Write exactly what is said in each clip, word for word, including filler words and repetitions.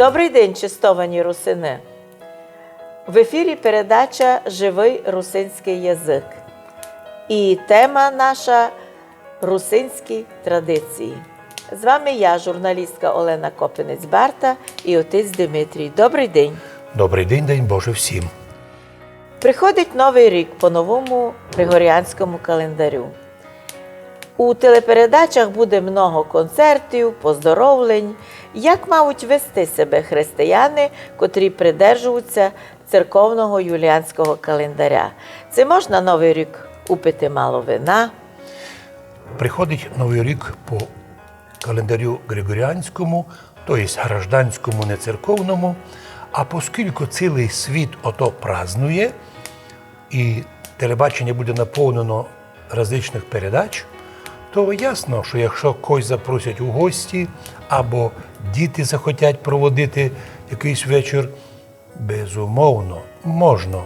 Добрый день, честовані русины! В ефірі передача «Живый русинськый язык». І тема наша — русинські традиції. З вами я, журналістка Олена Копинець-Барта, і отець Димитрій. Добрый день! Добрый день, день Божий всім! Приходить Новый рік по новому григоріанському календарю. У телепередачах буде много концертів, поздоровлень, як мають вести себе християни, котрі придержуються церковного юліанського календаря. Ци можна Новый рік упити мало вина? Приходить Новый рік по календарю григоріанському, то єсть гражданському, не церковному, а поскілько цілый світ ото празнує, і телебачення буде наповнено различных передач, то ясно, што якщо когось запросять у гості, або діти захотять проводити якыйсь вечір, безумовно, можна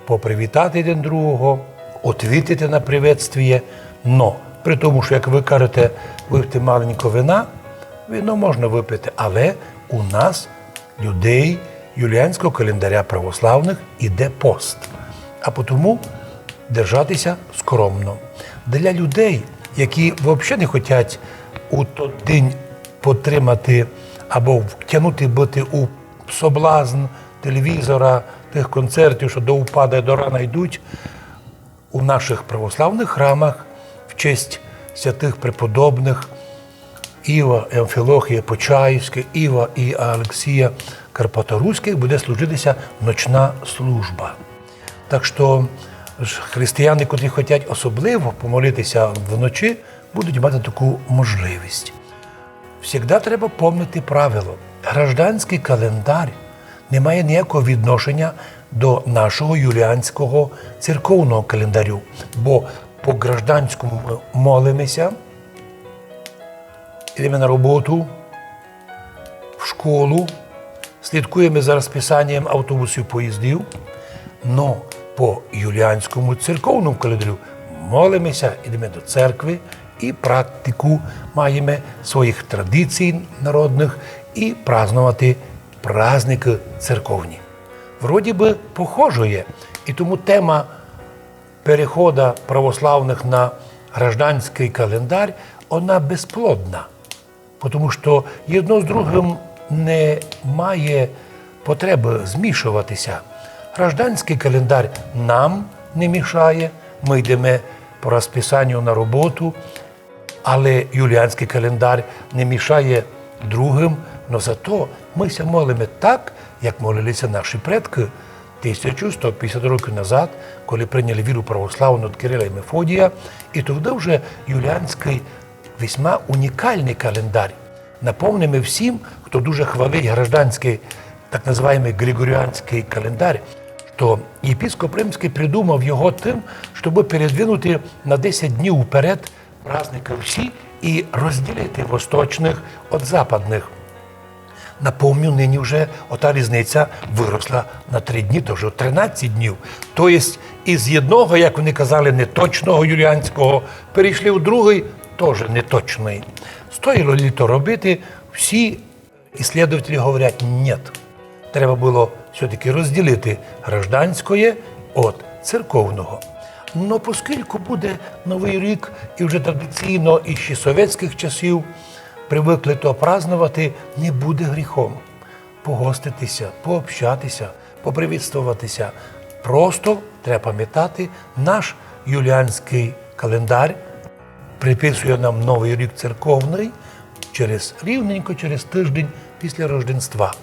попривітати один другого, отвітити на приветствіє, но при тому, што, як вы кажете, выпити маленько вина, вино можна выпити, але у нас, людей юліанського календаря православных, іде пост. А потому держати ся скромно. Для людей, які вообще не хотять у тот день потримати або втягнути быти у соблазн телевізора, тых концертів, што до упада, до рана йдуть, у нашых православных храмах в честь святых преподобных Іва і Амфілохія Почаївського, Іва і Алексія Карпаторуського буде служити ся ночна служба. Так што ж християни, котрі хотять особливо помолити ся вночі, будуть мати таку можливість. Всегда треба помнити правило. Гражданськый календар не має ніякого відношення до нашого юліанського церковного календарю, бо по гражданському мы молиме ся, йдеме на роботу, в школу, слідкуєме за розписанієм автобусів, поїздів, но по юліанському церковному календарю молиме ся, йдеме до церкви і практику маєме своїх традицій народных і праздновати праздникы церковні. Вроді бы похоже є, і тому тема перехода православных на гражданськый календар, она безплодна, потому што єдно з другым не має потребы змішовати ся. Гражданськый календар нам не мішає, мы йдеме по розписанню на роботу, але юліанськый календар не мішає другым, но зато мы ся молиме так, як молили ся наші предкы тисячу сто пятдесят років назад, коли прийняли віру православну од Кирила і Мефодія, і тогды вже юліанськый весьма унікалный календар. Напомниме всім, хто дуже хвалить гражданськый, так называємый григоріанськый календар, што єпископ Римськый придумав його тым, щобы передвинути на десять днів уперед праздникы всі і розділити восточных од западных. Напомню, нині вже ота різниця выросла на три дні, то вже тринадцять днів. То єсть із єдного, як они казали, неточного юліанського, перейшли у другый, тоже неточный. Стоїло лі то робити, всі исследователі говорять: нєт. Треба было всьо-таки розділити гражданськоє од церковного. Но поскілько буде Новый рік, і вже традиційно, і ще совєтськых часів привыкли то праздновати, не буде гріхом погостити ся, пообщати ся, попривітствовати ся. Просто треба памятати, наш юліанськый календар приписує нам Новый рік церковный через, рівненько через тыждень після Рожденства.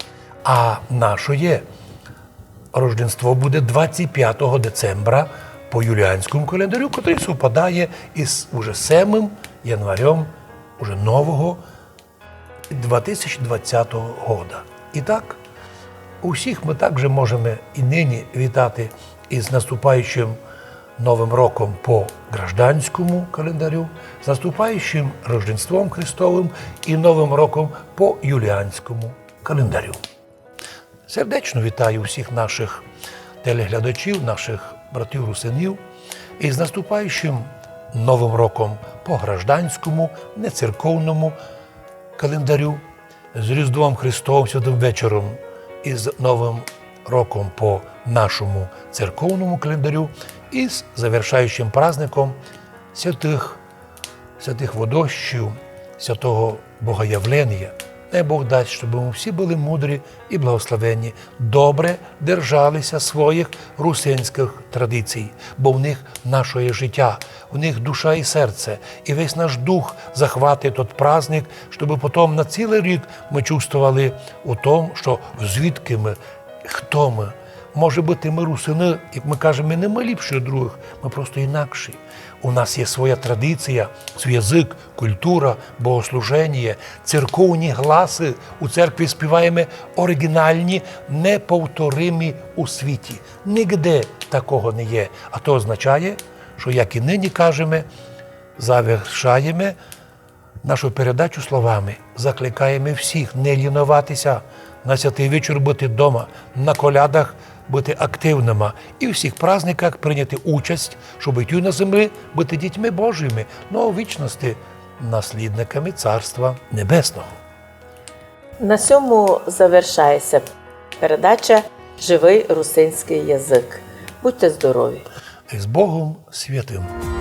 А нашоє Рожденство буде двадцять пятого децембра по юліанському календарю, котрый совпадає із уже семым январем уже нового два тисячі двадцятого года. І так, усіх мы также можеме і нині вітати із наступаючим Новым роком по гражданському календарю, з наступаючим Рождеством Христовым і Новым роком по юліанському календарю. Сердечно вітаю всіх наших телеглядачів, наших братів-русинів із наступаючим Новым роком по гражданському, нецерковному календарю. З Різдвом Христовим, Святым Вечором і з Новым роком по нашому церковному календарю і з завершаючим праздником святых, святых водощів, святого Богоявлення. Най Бог дасть, щоб мы всі были мудрі і благословенні, добре держалися своїх русинськых традицій, бо в них нашоє життя, в них душа і серце, і весь наш дух захватить тот праздник, щоб потом на цілый рік мы чувствовали у том, що звідки мы, хто мы. Може быти, мы русины, як мы кажеме, не мы ліпші од другых, мы просто інакші. У нас є своя традиція, свій язык, культура, богослуженіє, церковні гласы. У церкві співаєме оригінальні, неповторимі у світі. Нигде такого не є. А то означає, що, як і нині кажеме, завершаєме нашу передачу словами. Закликаєме всіх не лінуватися, на святый вечір быти дома, на колядах быти активныма і в всіх праздниках прийняти участь, щоб і туй на землі быти дітьми Божіми, но у вічности наслідниками Царства Небесного. На сьому завершає ся передача «Живый русинськый язык». Будьте здорові! І з Богом святым!